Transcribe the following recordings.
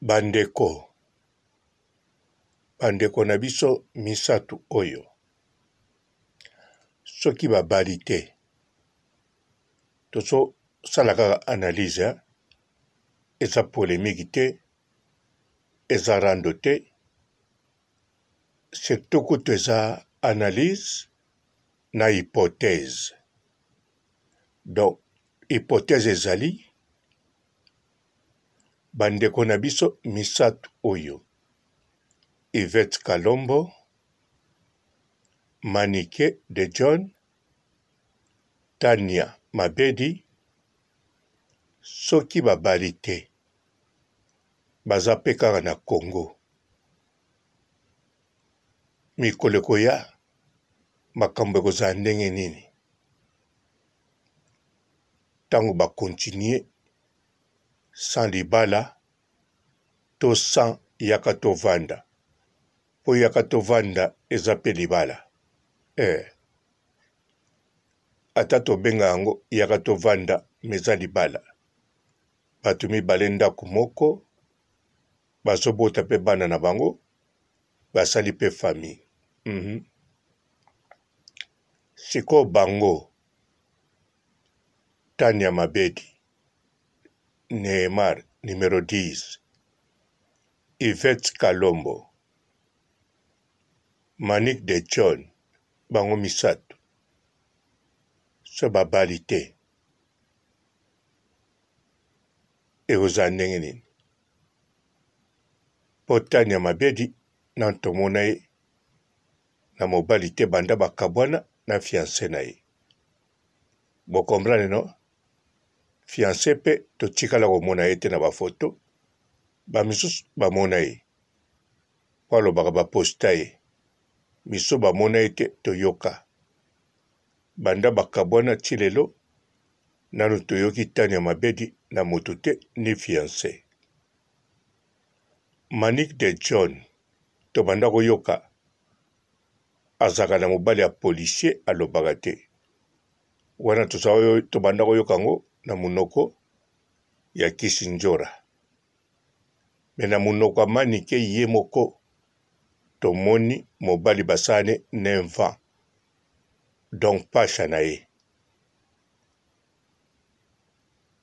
Bandeko, bandeko na biso misatu oyo soki babali te tozo sala kaka analyse hein, eza polemique te, eza rando te, surtout kutu eza analyse na hypothèse. Donc hypothèse ezali Ba ndeko na biso misatu oyo Yvette Kalombo, Manike de John, Tania Mabedi soki babali te baza pe kaka na Congo mikolo ekoya makambo ekozala ndenge nini? Tango ba continuer sans libala to sans yaka tovanda po yaka tovanda eza pe libala eh ata tobenga yango yaka tovanda mais eza libala batu mibale ndaku moko bazobota pe bana na bango basali pe famille mm -hmm. Sikoyo bango Tania Mabedi Neymar numero 10, Yvette Kalombo, Manick de John bango misatu soki babali te ekozala ndenge nini? Po Tania Mabedi nanu tomona ye na mobali te banda bakabwana na fiance na ye. Bo comprendre non? Fiance pe totikala komona ye te na ba photo, ba misusu bamona ye po alobaka ba posta ye, misusu bamona ye te toyoka. Banda bakabwana ti lelo nanu toyoki Tania Mabedi na mutu te ni fiance. Manick de John tobanda koyoka azalaka na mobali ya policier alobaka te. Wana tobanda koyoka yango na monoko ya Kissindjora. Mais na monoko ya Manike ye moko tomoni mobali basala ne 9 ans donc pasha na ye.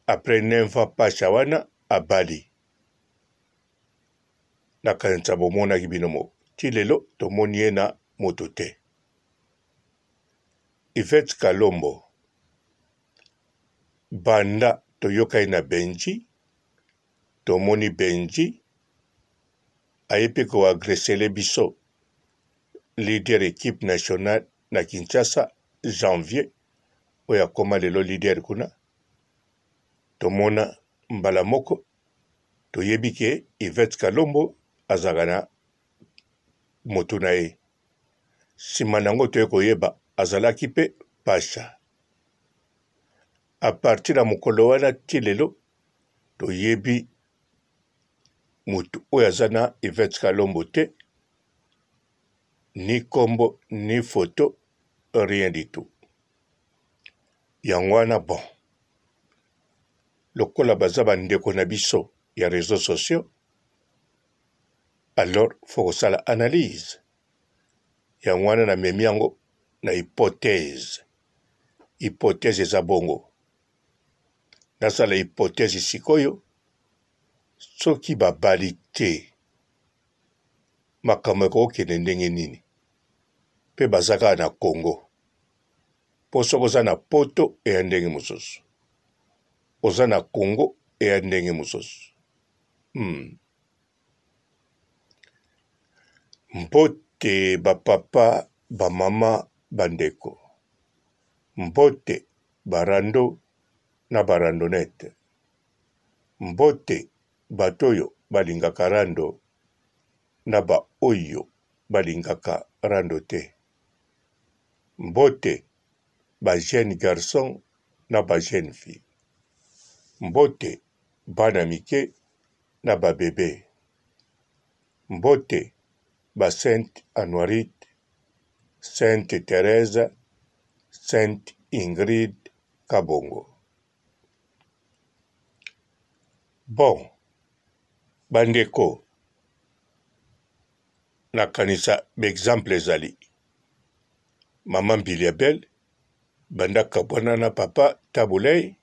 Après 9 ans pasha wana abali. Nakanisa bomonaki bino moko. Ti lelo tomoni ye na moto te. Yvette Kalombo banda toyoka ye na Benji tomoni Benji aye pe ko agressele biso leader equipe nationale na Kinshasa janvier oyo akoma lelo leader kuna tomona mbala moko toyebi ke Yvette Kalombo azalaka na moto na ye Sima na yango toye koyeba azalaki pe pasha. A partir ya mokolo wana ti lelo toyebi mutu oyo aza na Yvette Kalombo te, ni kombo ni photo rien du tout. Yango wana bon lokola baza ba ndeko na biso ya reseaux sociaux alors faut kosala analyse. Yango wana na memi yango na hypothèse. Hypothèse eza bongo. Nasala hypothèse sikoyo soki babali te makambo ekokende ndenge nini? Pe baza kaka na Congo. Po soki oza na poto eya ndenge mosusu. Oza na Congo eya ndenge mosusu. Hmm. Mbote ba papa, ba mama, ba ndeko. Mbote ba rando na ba randonnette. Mbote bato oyo balingaka rando na ba oyo balingaka rando te. Mbote ba jeunes garçons na ba jeunes filles. Mbote bana mike na ba bebe. Mbote ba sainte Anuarite, sainte Therèse, sainte Ingrid Kabongo. Bon, Bandeko, nakanisa ba exemple ezali. Mama Mbilia Bel banda akabwana na papa Tabu Ley,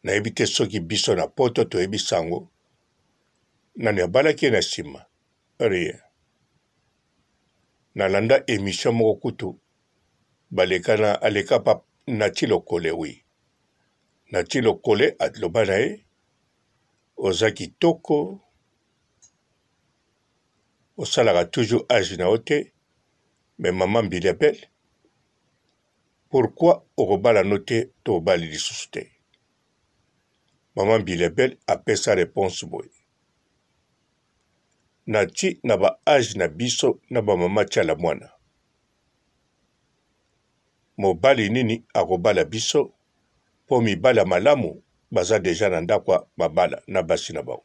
nayebi te soki biso na poto toyebi sango nani abalaki ye na nsima rien. Nalanda emission moko kutu baleka na aleka pa Naty Lokole oui. Naty Lokole aloba na ye oza kitoko osalaka toujours age na yo te mais maman Mbilia Bel pourquoi okobala no te to obali lisusu te? Maman Mbilia Bel apesa reponse boye Naty na ba age na biso na ba mama Tshala Mwana mobali nini akobala biso po mibali ya malamu baza dejà na ndako ya mabala na basi na bango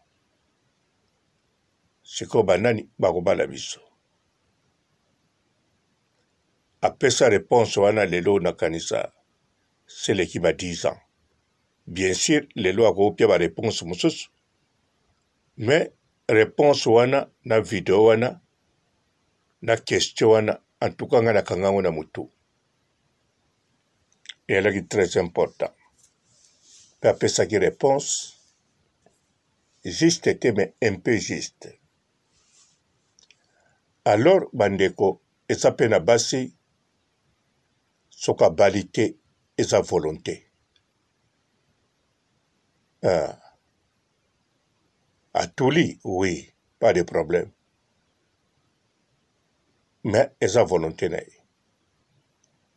sikoyo banani bakobala biso? Apesa reponse wana lelo nakanisa seleki ba 10 ans bien sur lelo akopia ba reponse mosusu mais reponse wana na video wana na question wana en tout cas ngai nakanga yango na motu eyalaki très important mpe apesaki reponse juste te mais un peu juste alors bandeko eza mpe na basi soki abali te eza volonté ah. Atuli oui pas de problème mais eza volonté na ye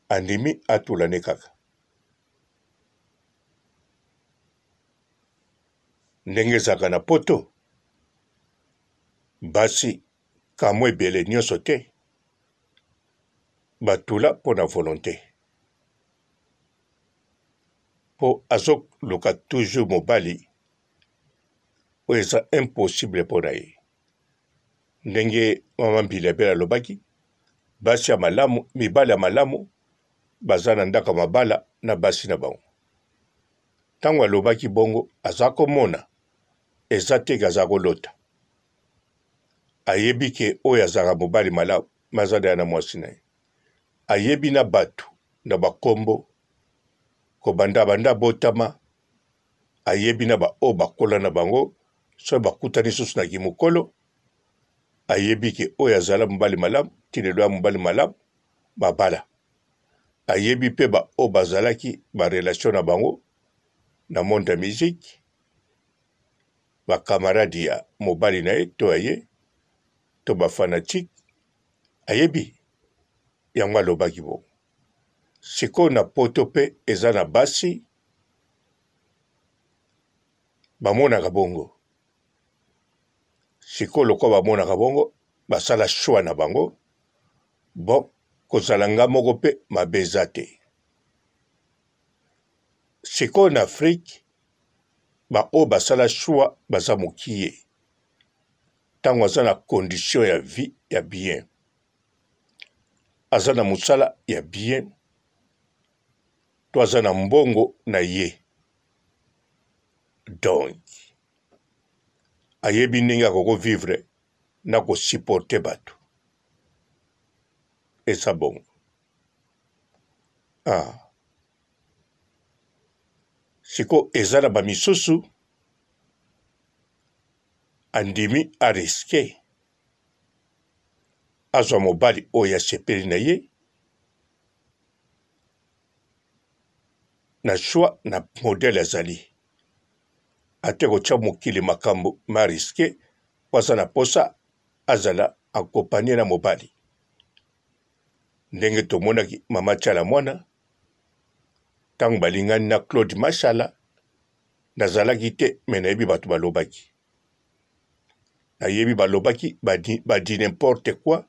andimi atula ne kaka ndenge ezalaka na poto basi kamwa ebele nyonso te batula mpo na volonté mpo azoluka toujours mobali oyo eza impossible mpo na ye ndenge mama Mbilia alobaki basi ya malamu mibali ya malamu baza na ndako ya mabala na basi na bango ntango alobaki bongo aza komona eza te ke aza kolota ayebi ke oyo azalaka mobali malamu aza deya na mwasi na ye ayebi na bato na bakombo kobanda banda abotama ayebi na baoyo bakola na bango soki bakutani lisusu na kimokolo ayebi ke oyo azala mobali malamu ti lelo ya mobali malamu babala ayebi mpe baoyo bazalaki barelation na bango na monde ya musique bakamaradi ya mobali na ye to ya ye to bafanatike ayebi yango alobaki bongo sikoyo na poto mpe eza na basi bamonaka bongo sikoyo lokola bamonaka bongo basala choix na bango bon kozala nga moko mpe mabe eza te sikoyo na afrike baoyo basala choix baza mokie ntango aza na condition ya vie ya bien aza na mosala ya bien to aza na mbongo na ye donc ayebi ndenge akoko vivre na ko supporter bato eza bongo ah. Siko eza na bamisusu andimi ariske azwa mobali oyo asepeli na ye na choix na modèle azali ate kotya mokili makambo ma riske mpo aza na mposa azala akompanye na mobali ndenge tomonaki mama Tshala Mwana ntango balingani na Claude Mashala nazalaki te me nayebi bato balobaki nayebi balobaki badi, badi n'importe quoi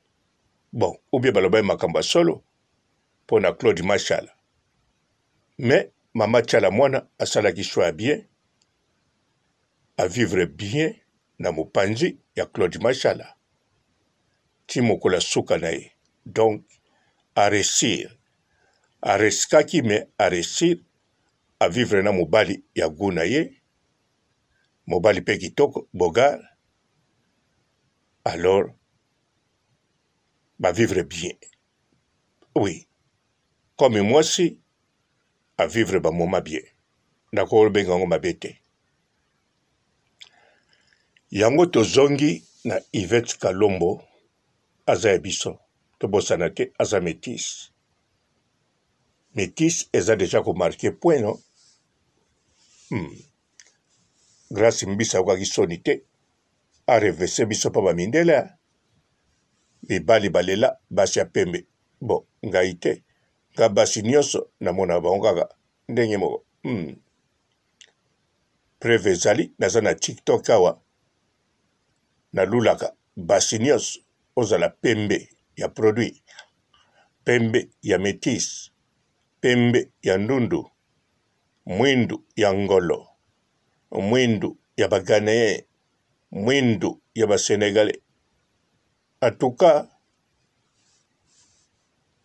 bon ou bien balobaki makambo ya solo mpo na Claude Mashala mais mama Tshala Mwana asalaki choix ya bien a vivre bien na mopanzi ya Claude Mashala ti mokolo ya suka na ye donc a reussir a riskaki mais a reussir a vivre na mobali ya gout na ye. Mobali mpe kitoko, bogar. Alors, ba vivre bien. Oui. Comme mwasi, a vivre ba moment bien. Nakobenga yango mabe te. Yango tozongi na Yvette Kalombo, aza ya biso. Tobosana te, aza métisse. Métisse eza deja ko marquer point, non? Grace Mbisa ayokaki soni te, a revese biso pa ba mindele. Mibali balela basi ya pembe. Bon, ngai te. Nga basi nyonso namonaka bango kaka ndenge moko. Preuve ezali, naza na TikTok awa, nalulaka basi nyonso, ozala pembe ya produit, pembe ya metisse, pembe ya ndundu, mwindu ya ngolo, mwindu ya ba Ghanéen, mwindu ya ba Sénégalais. En tout cas,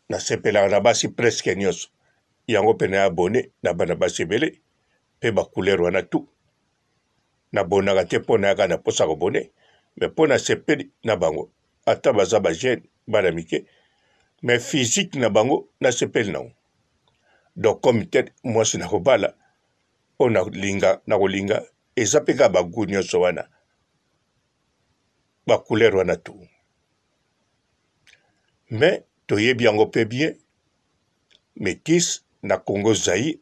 nasepelaka na basi presque nyonso. Yango mpe na abonné na bana basi ebele mpe ba couleur wana tout. Nabonaka te mpo nayaka na mposa kobone, mais mpo nasepeli na bango, ata baza ba jeune bana mike, mais physique na bango nasepeli nango. Donc comme tel mwasi nakobala oyo nalinga nakolinga eza mpe kaka ba gout nyonso wana, ba couleur wana tout. Mais toyebi yango mpe bien, métis na Congo Zaïre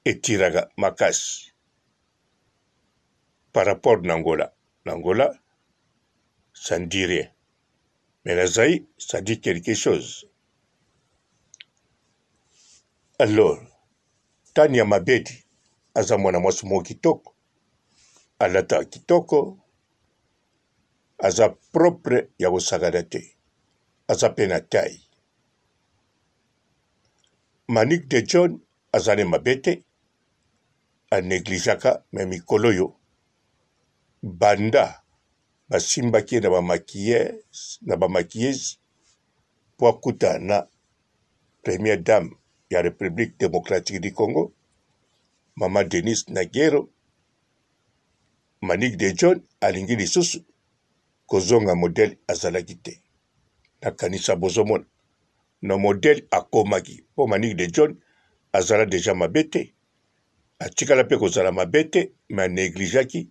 etiraka makasi par rapport na Angola. Na Angola, ça ne dit rien. Mais na Zaïre, ça dit quelque chose. Alors, Tania Mabedi aza mwana mwasi moko kitoko, alataka kitoko, aza propre ya kosakana te, aza pe na taille. Manick de John aza ne mabe te, a negligeaka mais mikolo oyo banda basimbaki ye na ba maquilleuse, na ba maquilleuse po akutana na première dame ya Republique democratique du Congo, Mama Denise Nyakeru. Manick de John alingi lisusu kozonga modèle azalaki te. Nakanisa bozomona na modèle akomaki po Manick de John azala deja mabe te, atikala pe kozala mabe te, mais a negligeaki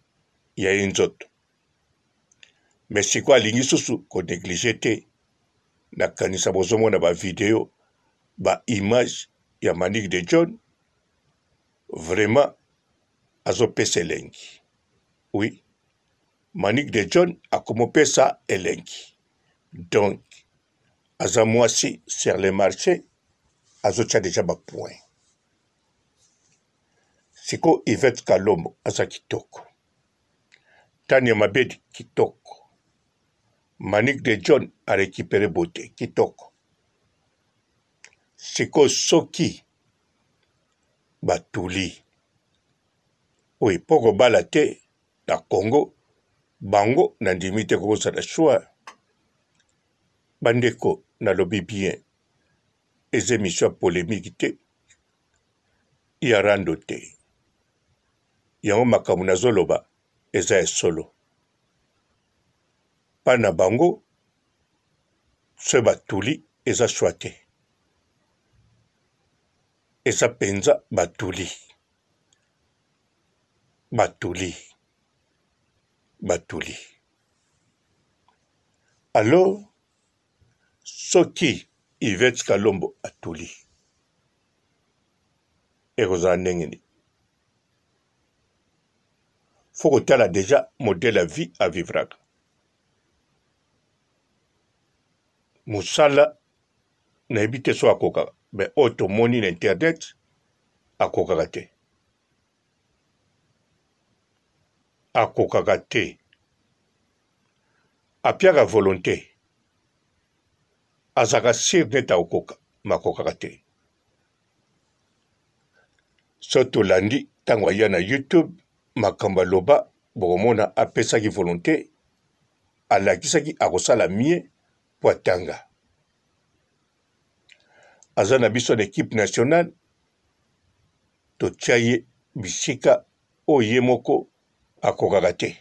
ya ye nzoto. Mais sikoyo alingi susu ko negliger te. Nakanisa bozomona ba video, ba image ya Manick de John, vraiment azopesa elengi. Oui, Manick de John akomopesa elengi. Donc aza mwasi sur le marché, azotia deja ba point. Sikoyo Yvette Kalombo aza kitoko, Tania Mabedi kitoko, Manick de John a récupéré beauté kitoko. Sikoyo soki batuli oyo mpo kobala te na Congo, bango nandimi te kokozala choix. Bandeko, nalobi bien, eza emission ya polemique te, ya rando te. Yango makambo nazoloba eza ya solo. Pa na bango soki batuli eza choix te, eza penza batuli, batuli, batuli. Alors soki Yvette Kalombo atuli ekozala ndenge nini? Faut kotala deja modèle ya vie avivraka. Mosala nayebi te soki akokaka, mais oyo tomoni na internet akokaka te, akokaka te, apiaka volonte, azalaka sur neti akokoka, mais akokaka te. Soki tolandi ntango aya na YouTube makambo aloba, bokomona apesaki volonte, alakisaki akosala mieux mpo atanga. Aza na biso na equipe nationale, totia ye bisika oyo ye moko Akokaka te.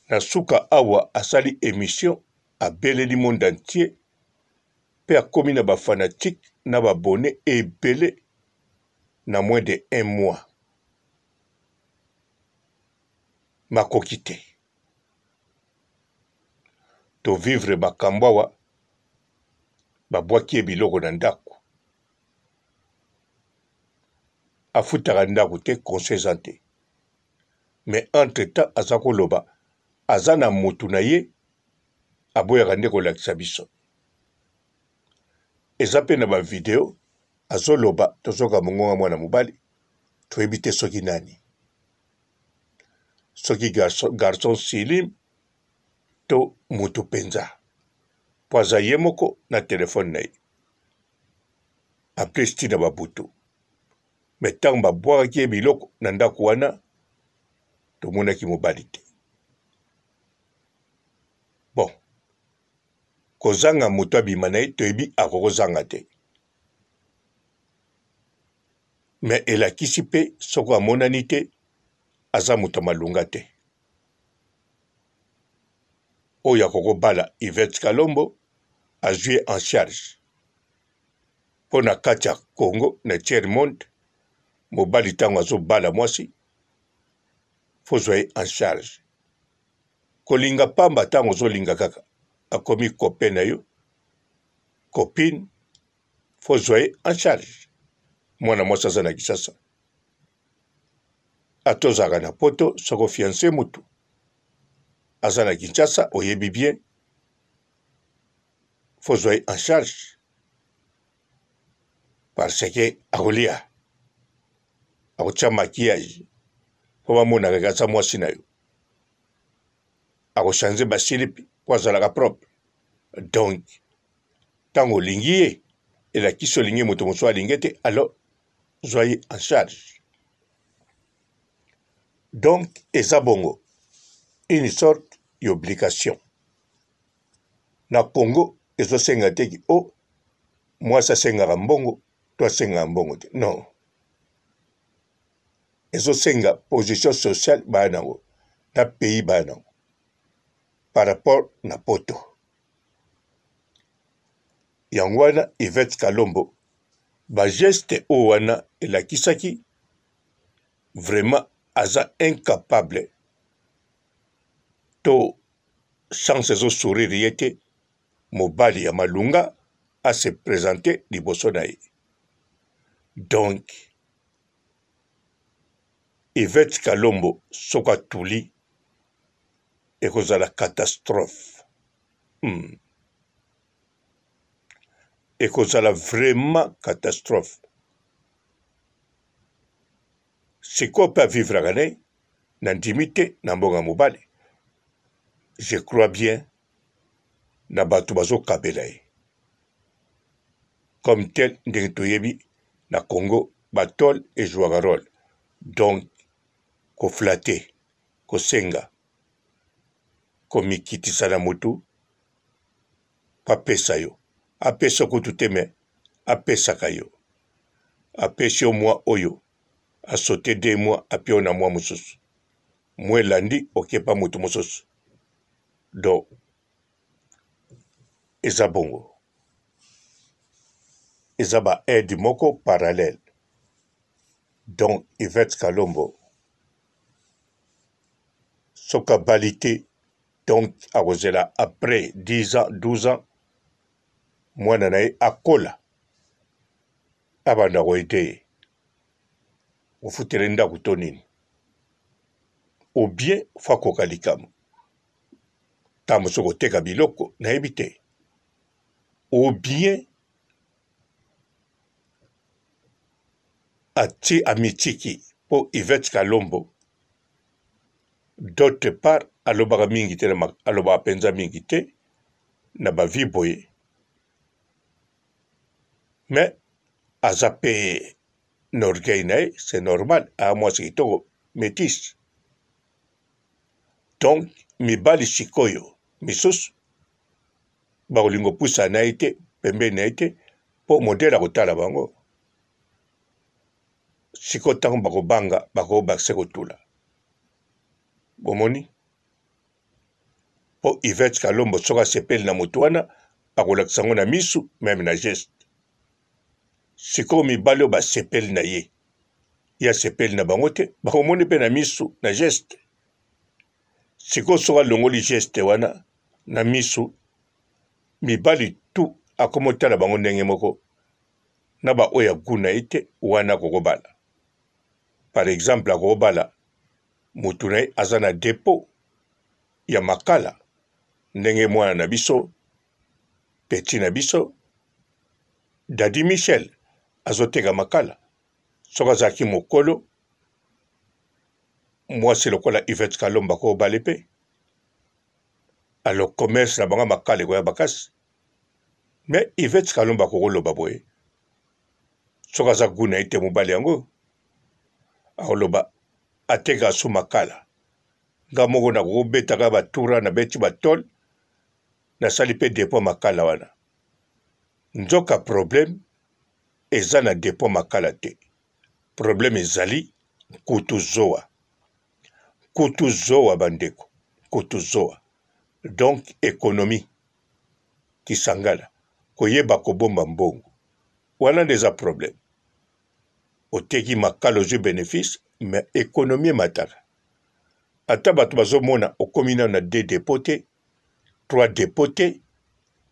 Na suka awa asali emission abeleli monde entier pe akomi na ba fanatiques na ba abonnes ebele na moins de un mois. Makoki te. To vivre makambo awa babwaki ye biloko na ndako. Afutaka ndako te, conseil eza te. Mais entre temps aza koloba aza na mutu na ye aboyaka nde kolakisa biso. Eza pe na ba video azoloba tozoka mongonga mwana mobali toyebi te soki nani. Soki garçon, garçon silim to mutu penza po aza ye moko na telefone na ye. En plus ti na ba butu. Mais tango babwakaki ye biloko na ndako wana tomonaki mobali te. Bon, kozanga moto abima na ye toyebi akokozanga te. Mais elakisi pe soko amonani te aza moto ya malonga te. Oyo akokobala Yvette Kalombo azwi ye en charge. Mpo na kati ya Congo na tiers monde mobali ntango azobala mwasi fo zwa ye en charge. Kolinga pamba ntango ozolinga kaka akomi copain na yo copine fo zwa ye en charge. Mwana mwasi aza na Kisasa ata ozalaka na poto soki ofiance mutu aza na Kinshasa oyebi bien fo zwa ye en charge parce que akolia akotia maquillage mpo bamonaka ke aza mwasi na yo akochange basilipi mpo azalaka propre donc ntango olingi ye elakisi olingi moto mosusu alingi te alors zwa ye en charge donc eza bongo une sorte ya obligation Na Congo ezo senga te ki oh mwasi asengaka mbongo to asengaka mbongo te non ezo senga position sociale baya nango na pays baya nango par rapport na poto yango wana Yvette Kalombo ba geste oyo wana elakisaki vraiment aza incapable to chance ezo sourire ye te mobali ya malunga a se presenter liboso na ye donc Yvette Kalombo soki atuli ekozala catastrophe hmm. Ekozala vraiment catastrophe sikoyo mpe avivraka na ye nandimi te na mbongo ya mobali je crois bien na bato bazokabela ye comme tel ndenge toyebi na Congo batole ejouaka role donc koflate kosenga komikitisa na motu apesa yo apesa kutu te me apesaka yo apesi yo mwa oyo asote de mwa apia yo na mwa mosusu mwa elandi okepa motu mosusu donc eza bongo eza ba aide moko parallèle donc Yvette Kalombo soki abali te donc akozela après 10 ans 12 ans mwana na ye akola abanda koyede ye ofutele ndako to nini ou bien fo akoka likambo ntango mosusu koteka biloko nayebi te ou bien atie amitiki mpo Yvette Kalombo d'autre part alobaka mingi te alobaka mpenza mingi te na ba vie boye mais aza mpe na orgueil na ye c'est normal aya mwasi kitoko métisse donc mibali sikoyo misusu bakolinga opusana na ye te pembeni na ye te mpo modele akotala bango. Sikoyo ntango bakobanga bakobakisa kotula. Bomoni? Mpo Yvette Kalombo soki asepeli na moto wana akolakisa yango na misu meme na geste. Sikoyo mibali oyo basepeli na ye, ye asepeli na bango te, bakomoni mpe na misu na geste. Sikoyo soki alongoli geste wana na misu, mibali tout akomotala bango ndenge moko na ba oyo ya gout na ye te, wana akokobala. Par exemple akokobala mutu na ye aza na depot ya makala ndenge mwana na biso petit na biso Daddy Michel azoteka makala soki azalaki mokolo mwasi lokola Yvette Kalomba akobale mpe alors commerce na bango makala ekoya makasi mais Yvette Kalomba akokoloba boye soki aza gout na ye te mobali yango akoloba ateka su makala nga moko nakobetaka batura nabeti batole nasali mpe depo makala wana nzoka problème eza na depo makala te problème ezali nkutu zowa nkutu zowa bandeko nkutu zowa donc économie kisangala koyeba kobomba mbongo wana nde eza problème oteki makala ozwi benefice mais economie emataka ata bato bazomona okomi nano na deux depot te trois depot te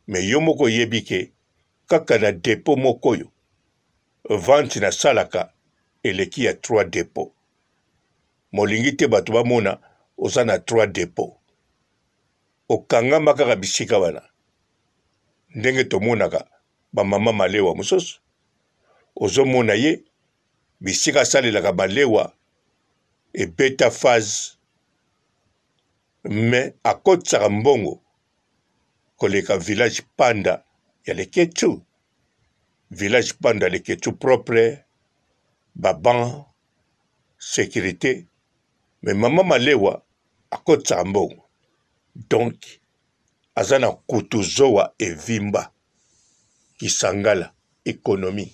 mais yo moko oyebi ke kaka na depot moko oyo vente nasalaka eleki ya trois depot molingi te bato bamona oza na trois depot okangama kaka bisika wana ndenge tomonaka bamama malewa mosusu ozomona ye bisika asalelaka malewa ebeta phase me akotisaka mbongo koleka village panda ya leketchu village panda leketchu propre baban securite me mama malewa akotisaka mbongo donc aza na kutu zowa evimba kisangala economie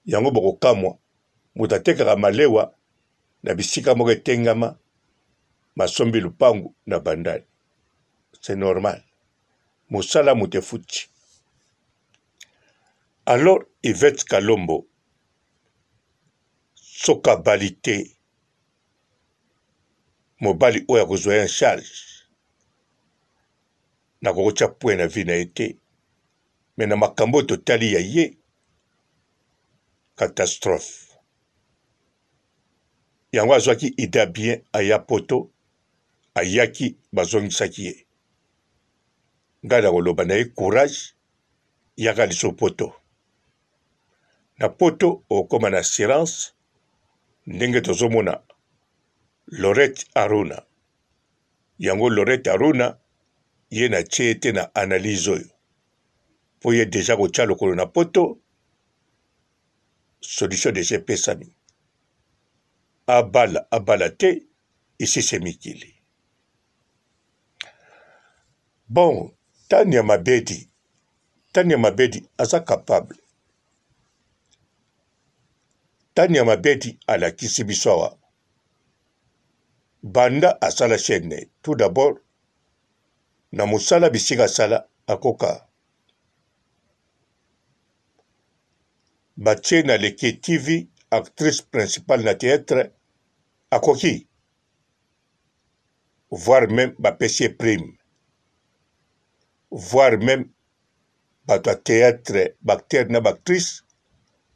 yango bokokamwa moto atekaka malewa na bisika moko etengama masombi lupangu na bandali c'est normal mosala moto efuti alors Yvette Kalombo soki abali te mobali oyo akozwa ye en charge nakoki kotya point na vie na ye te me na makambo oyo totali ya ye catastrophe yango azwaki ida bien aya poto ayaki bazongisaki ye ngai nakoloba na ye courage yaka liso poto na poto okoma na assurance ndenge tozomona Lorette Aruna yango Lorette Aruna ye na tie ye te na analyse oyo mpo ye deja kotya lokolo na poto solution deja epesami abala abala te isise mikili bon tania mabedi tania mabedi aza capable Tania Mabedi alakisi biso awa banda asala chaîne na ye tout d'abord na mosala bisika asala akoka batie na leke TV actrice principale na théâtre akoki voire même bapesi ye prime voire même bato ya theatre ba acteur na ba actrice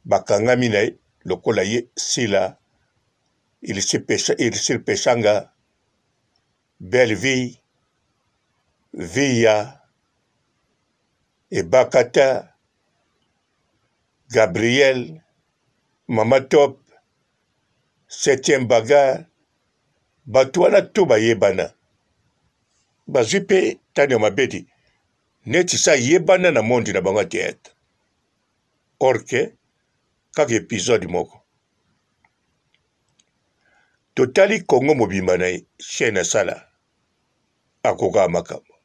bakangami na ye lokola ye Sila Ursule Peshanga Belle Vie Viya Ebakata Gabriel Mama Top Septième Bagarre bato wana to bayebana bazwi mpe Tania Mabedi neti sa yebana na monde na bango ya theatre or que kaka episode moko totali Congo mobimba na ye chaîne asala akokaka makambo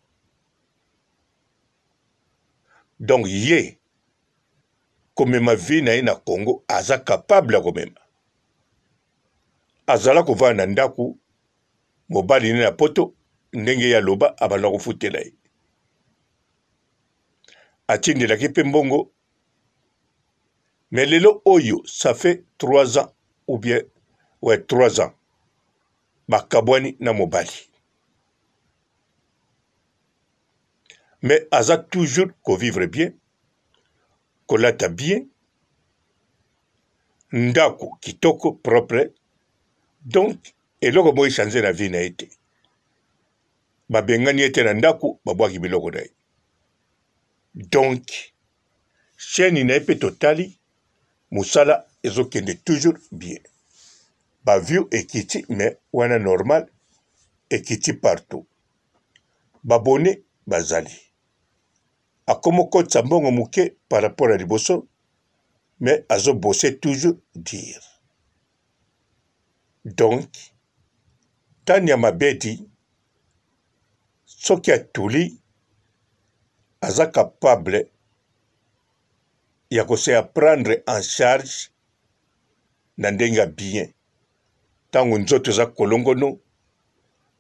donc ye. Komema vie na ye na Congo aza capable ya komema. Azala kovanda na ndaku mobali ne na poto ndenge ye aloba abanda kofutela ye. Atindelaki pe mbongo mais lelo oyo ça fait 3 ans ou bien ouais 3 ans bakabwani na mobali. Mais aza toujours ko vivre bien, kolata bien, ndako kitoko propre, donc eloko moko echange na vie na ye te. Babengani ye te na ndako, babwaki biloko na ye. Donc chaîne na ye mpe totali mosala ezokende toujours bien. Ba view ekiti mais wana normal ekiti partout. B'abonnes bazali. Akomi okotisa mbongo moke par rapport ya liboso mais azo bosser toujours dur. Donc Tania Mabedi soki atuli aza capable ya ko se prendre en charge na ndenge ya bien ntango nzoto eza kolongono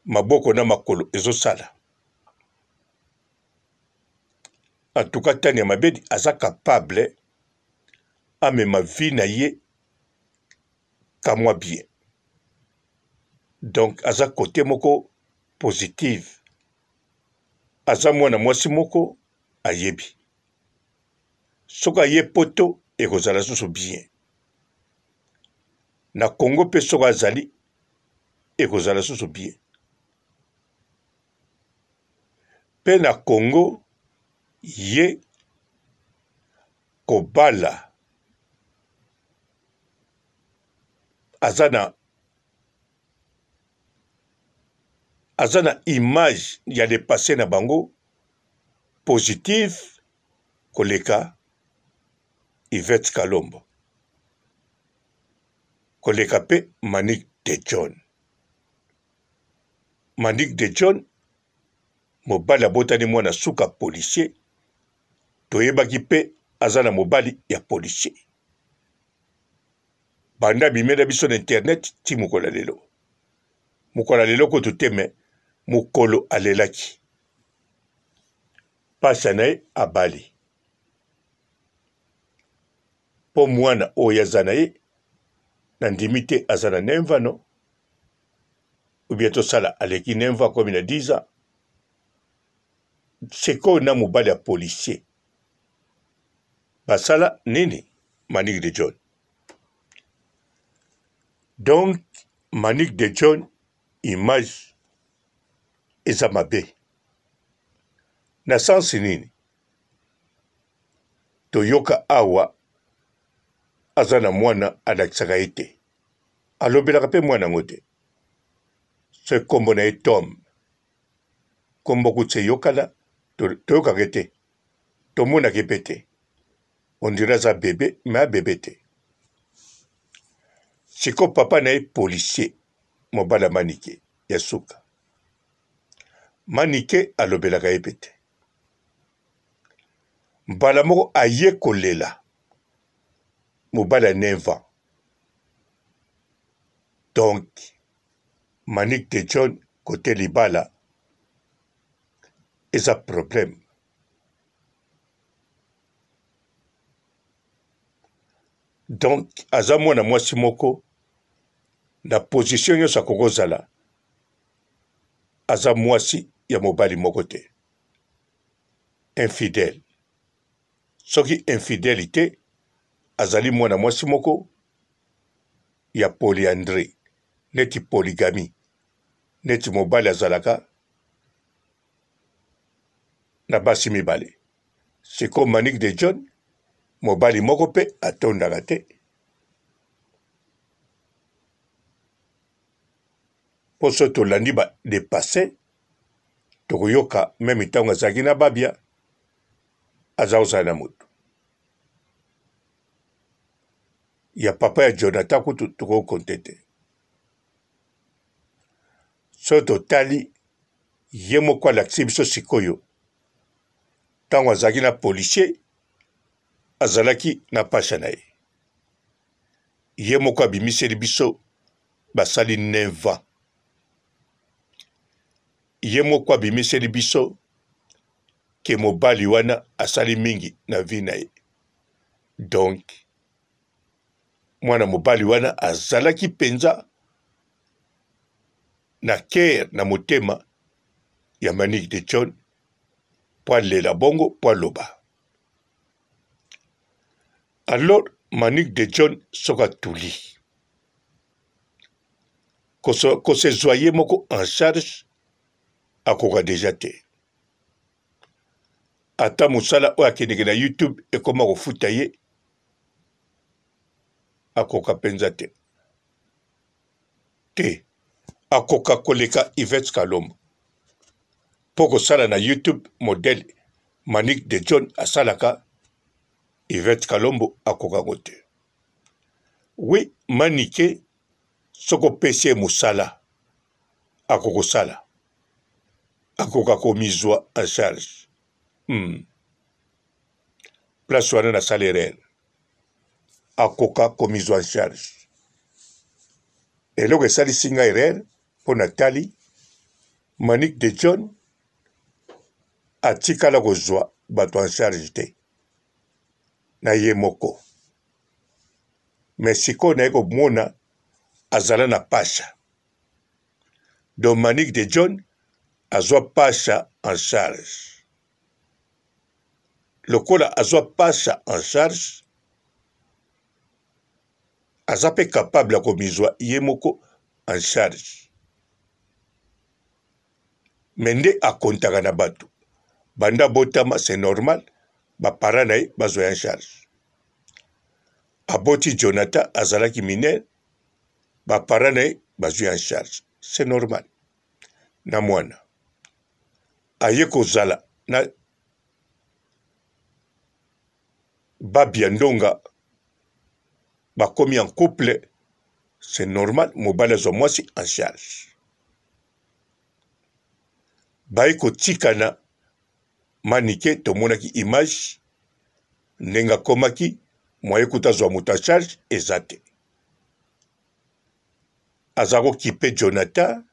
maboko na makolo ezosala. En tout cas Tania Mabedi aza capable amema vie na ye kamwa bien. Donc aza cote moko positive. Aza mwana mwasi moko ayebi. Soki aye poto ekozala susu bien. Na Congo pe soki azali ekozala susu bien. Pe na Congo ye kobala aza na aza na image ya le passe na bango positive koleka Yvette Kalombo koleka pe Manick de John. Manick de John mobali abotani mwana suka policier, toyebaki pe aza na mobali ya policier. Banda abimela biso na internet ti mokolo ya lelo. Mokolo ya lelo kutu te mais mokolo alelaki. Pasha na ye abali. Po mwana oyo aza na ye nandimi te aza na nemvano ou bien tosala aleki nemva akomi na 10 ans. Sikoyo na mobali ya policier basala nini Manick de John? Donc Manick de John image eza mabe na sens nini? Toyoka awa aza na mwana alakisaka ye te, alobelaka pe mwana yango te, soki kombo na ye Tom, kombo kutu eyokana toyokaka ye te, tomonaka ye pe te, on dirait aza bebe mais a bebe te. Sikoyo papa na ye policier, mobali ya Manike ya suka, Manike alobelaka ye pe te. Mbala moko aye kolela mobali ya 9 ans. Donc Manick de John cote libala eza problème. Donc aza mwana mwasi moko na position nyonso akoki kozala aza mwasi ya mobali moko te. Infidèle. Soki infidèle te, azali mwana mwasi moko ya polyandrie, neti polygamie, neti mobali azalaka na basi mibale. Sikoyo Manick de John, mobali moko pe atondaka te. Po soki tolandi ba le passe, tokoyoka meme ntango azalaki na Babia, aza kozala na moto ya papa ya Jonathan kutu tokoki konte te. Soki totali ye moko alakisi biso sikoyo ntango azalaki na policier, Azalaki na pasha na ye. Ye moko abimiseli biso basali 9 ans. Ye moko abimiseli biso ke mobali wana asali mingi na vie na ye. Donc mwana mobali wana azalaki mpenza na cœur na motema ya Manick de John mpo alela bongo mpo aloba. Alors Manick de John soki atuli kosezwa ye moko en charge akoka deja te. Ata mosala oyo akendeke na YouTube ekoma kofuta ye akoka mpenza te. Te akoka koleka Yvette Kalombo mpo kosala na YouTube modèle Manick de John asalaka Yvette Kalombo akoka ngo te. Oui Manike soki opesi ye mosala akokosala akoka komizwa en charge. Place wana nasala erreur. Akoka komizwa en charge. Eloko esalisi ngai erreur mpo natali Manick de John atikala kozwa bato en charge te na ye moko. Mais sikoyo naye komona azala na Pasha. Donc Manick de John azwa Pasha en charge. Lokola azwa Pasha en charge, aza pe capable ya komizwa ye moko en charge. Mais nde akontaka na bato banda abotama, c'est normal ba parents na ye bazwa ye en charge. Aboti Jonathan azalaki mineur, ba parents na ye bazwi en charge, c'est normal. Na mwana aye kozala na Babia Ndonga bakomi en couple, c'est normal mobali azwa mwasi en charge. Baye kotikana Manike tomonaki image ndenge akomaki moyen kuta azwa moto en charge eza te. Aza kokipe Jonathan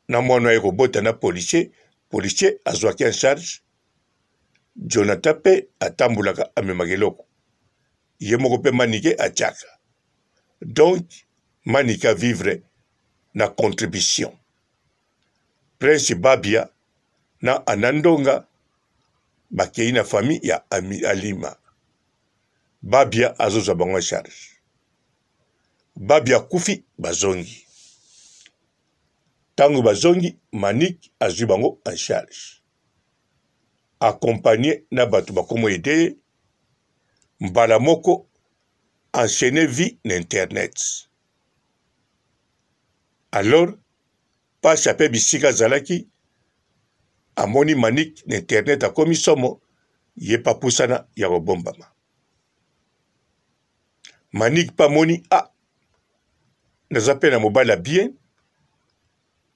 na mwana aye kobota na policier, policier azwaki en charge Jonathan mpe atambolaka amemaka eloko ye moko mpe Manike atiaka. Donc Manike a vivre na contribution. Prince Babia na Anna Ndonga bakei na famille ya Alima. Babia azozwa bango en charge. Babia akufi bazongi. Tango bazongi Manick azwi bango en charge. Accompagné na bato bakomo aider ye mbala moko enchaîner vie na internet. Alors Pasha pe bisika azalaki amoni Manick na internet akomi somo ye pe apusana ya kobombama. Manick pe amoni ah naza pe na mobali ya bien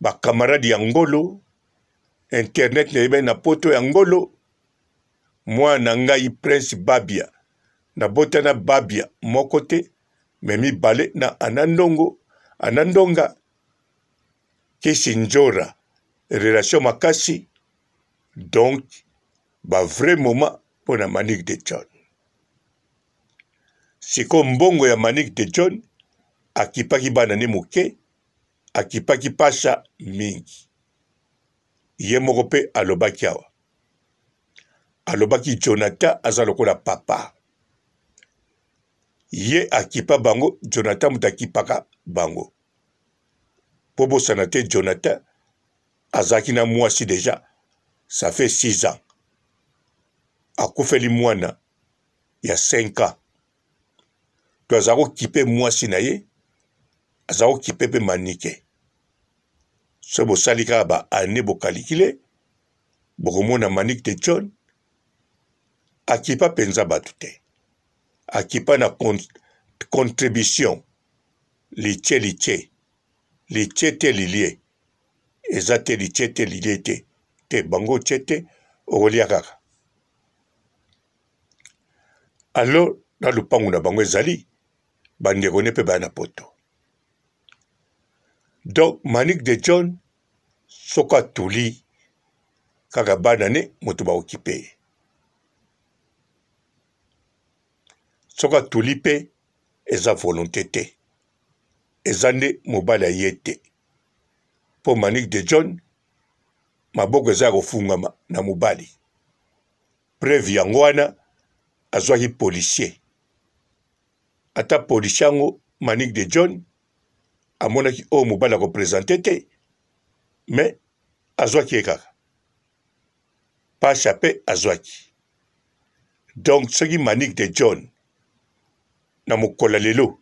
ba camarade ya ngolo internet nayebani na poto ya ngolo mwana ngai Prince Babia nabota na Babia moko te me mibale na Anna Ndongo Anna Ndonga Kisi Ndjora relation makasi donc ba vrai moment pona Manick de John. Sikoyo mbongo ya Manick de John akipaki bana ne moke, akipaki Pasha mingi. Ye moko pe alobaki awa, alobaki Jonathan aza lokola papa. Ye akipa bango, Jonathan moto akipaka bango. Bobosana te Jonathan azalaki na mwasi deja ça fait 6 ans akufeli mwana ya 5 ans to aza kokipe mwasi na ye aza kokipe mpe manike soki bosali kaka ba annee bokalikile bokomona manike de john akipa mpenza bato te akipa na contribution litie litie litie te lilie eza te litie te lilie te te bango otie te okolia kaka. Alors na lopango na bango ezali bandeko ne mpe baya na poto. Donc Manick de John soki atuli kaka bana ne moto baokipe ye. Soki atuli mpe eza volonte te, eza nde mobali aye te. Mpo Manick de John maboko eza ya kofungwama na mobali. Preuve yango wana azwaki policier. Ata policier yango Manick de John amonaki oyo mobali ako presenter te mais azwaki ye kaka. Pasha pe azwaki. Donc soki Manick de John na mokolo ya lelo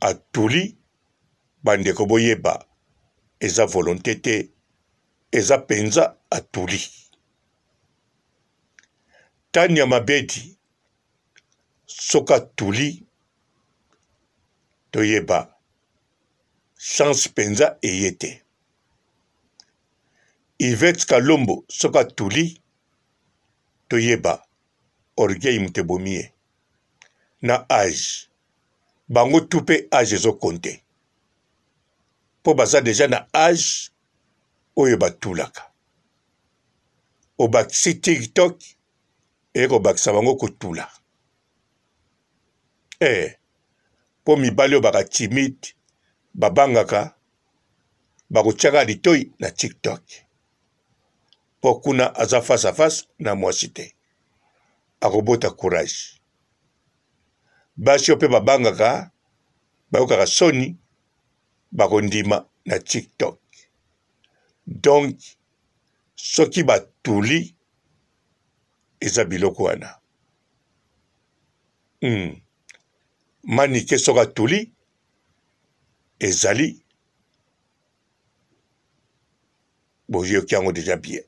atuli bandeko boyeba eza volonte te eza penza atuli. Tania Mabedi soki atuli toyeba chance penza eye te. Yvette Kalombo soki atuli toyeba orgueil moto ebomi ye na age bango tout pe age ezo compter po baza dejà na age oyo batulaka. Obakisi tiktok eye kobakisa bango kotula eh po mibali oyo baka timide babangaka bakotiaka litoi na tiktok po kuna aza face à face na mwasi te akobota courage basi oyo pe babangaka bayokaka soni bakondima na tiktok donc soki batuli eza biloko wana hmm. Manike soki atuli ezali boyoki yango deja bien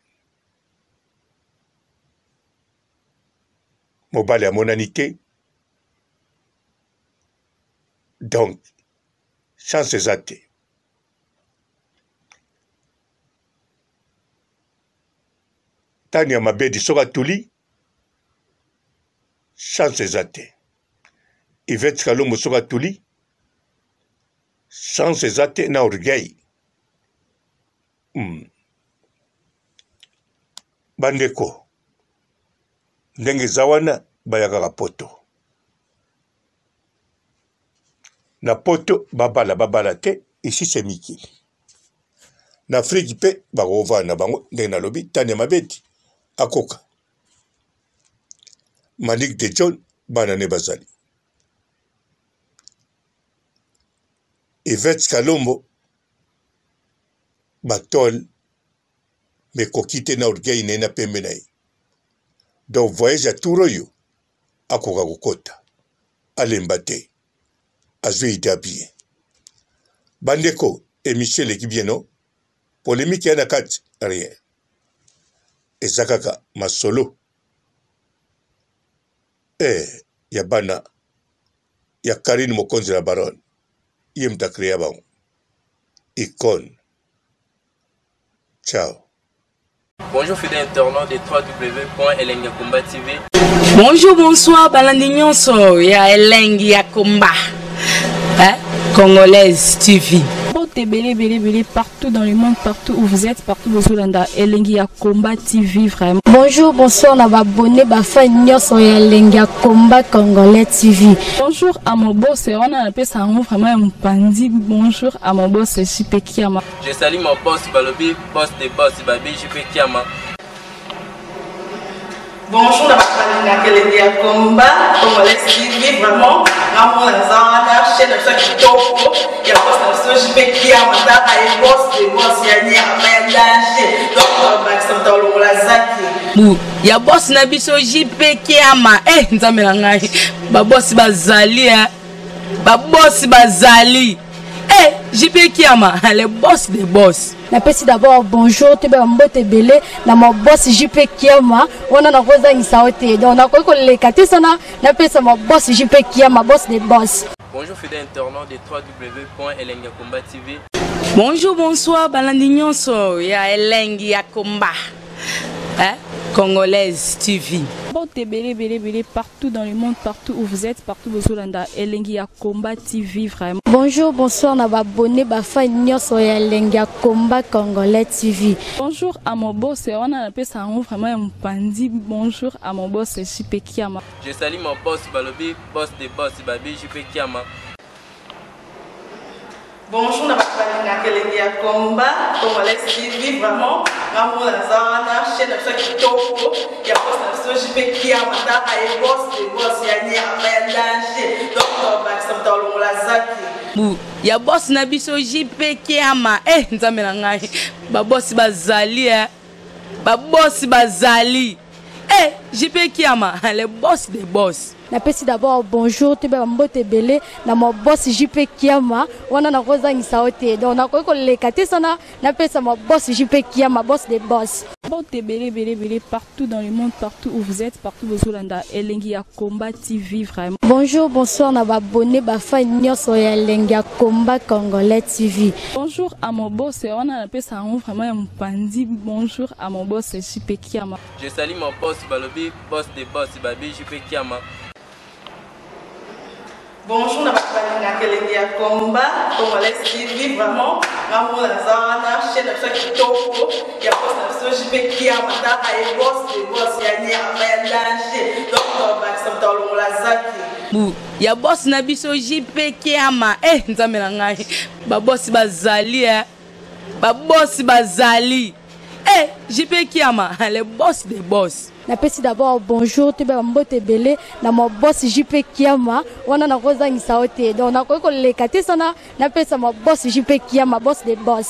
mobali amonani te donc chance eza te Tania Mabedi soki atuli chance eza te. Yvette Kalombo soki atuli chance eza te na orgueil. Hmm. Bandeko ndenge eza wana bayakaka poto na poto babala babala te ici c'est mikili na afrique mpe bakovanda na bango ndenge nalobi tania mabeti akoka malik de john bana ne bazali Yvette kalombo batole mekoki te na orgueil na ye na pembe na ye donc voyage ya tour oyo akoka kokota alemba te azwi ida bien bandeko emission eleki bien no polemique ya na kati rien eza kaka masolo eh, ya bana ya Karine Mokonzi la Baronne ye moto akrea bango icone ciao. Bonjour fidèle internaute de www.elengiyakomba TV. Bonjour, bonsoir, balandi nyonso ya Elengi ya Komba. Hein? Congolaise TV. Mbote ebele ebele ebele partout dans le monde, partout où vous êtes, partout bozolanda Elengi ya Combat TV vraiment. Bonjour, bonsoir na ba abonnés, ba fans nyonso ya Elengi ya Combat Congolais TV. Bonjour à mon boss, wana napesa yango vraiment ya mopanzi. Bonjour à mon boss JP Kiama. Je salue mon boss balobi boss de boss babi JP Kiama. Bonjour na bato balingaka elengi ya combat congolais TV vraiment ngamona naza wana chaîne na biso ya kitoko ya boss na biso JP Kiama tala ye boss de boss ya nyama ya danger donc bakisa moto alongola zaki bu ya boss na biso JP Kiama eh nzambe na ngai ba boss bazali eh ba boss bazali eh JP Kiama le boss de boss. Napesi d'abord bonjour toyeba mbote ebele na ma boss JP Kiama wana nakozangisa yo te donc nakoki koleka te sana napesa ma boss JP Kiama boss de boss. Bonjour fidèle internaute de www.elengiyakomba.tv. Bonjour, bonsoir, balandi nyonso ya Elengi ya Komba. Hein? Congolaise TV. Mbote ebele ebele ebele partout dans le monde, partout où vous êtes, partout bozolanda Elengi ya Combat TV vraiment. Bonjour, bonsoir na ba abonné ba fan nyonso ya Elengi ya Combat Congolais TV. Bonjour à mon boss, wana napesa yango vraiment ya mopanzi. Bonjour à mon boss JP Kiama. Je salue mon boss balobi boss de boss babi JP Kiama. Bonjour na bato balingaka elengi ya combat congolais TV vraiment ngamona naza wana chaîne na biso ya kitoko ya boss na biso JP Kiama taka ye boss de boss ya nyama ya danger donc tobakisa moto alongola zaki bu ya boss na biso JP Kiama eh nzambe na ngai babosi bazali eh babosi bazali eh JP Kiama le boss des boss. Napesi d'abord bonjour toyeba ba mbote ebele na ma boss JP Kiama wana nakozangisa yo te donc nakoki koleka te sana napesa ma boss JP Kiama boss des boss. Mbote ebele ebele ebele partout dans le monde, partout où vous êtes, partout bozolanda Elengi ya Combat TV vraiment. Bonjour, bonsoir na ba abonné ba fan nyonso ya Elengi ya Combat Congolais TV. Bonjour à mon boss, wana napesa yango vraiment ya mopanzi. Bonjour à mon boss JP Kiama. Je salue mon boss balobi boss de boss babi JP Kiama. Bonjour na bato balingaka elengi ya combat congolais TV vraiment ngamona naza wana chaîne na biso ya kitoko ya boss na biso JP Kiama taka ye boss de boss ya nyama ya danger donc tobakisa moto alongola zaki bu ya boss na biso JP Kiama eh nzambe na ngai babosi bazali eh babosi bazali eh JP Kiama le boss des boss. Napesi d'abord bonjour toyeba ba mbote ebele na ma boss JP Kiama wana nakozangisa yo te donc nakoki koleka te sana napesa ma boss JP Kiama boss des boss.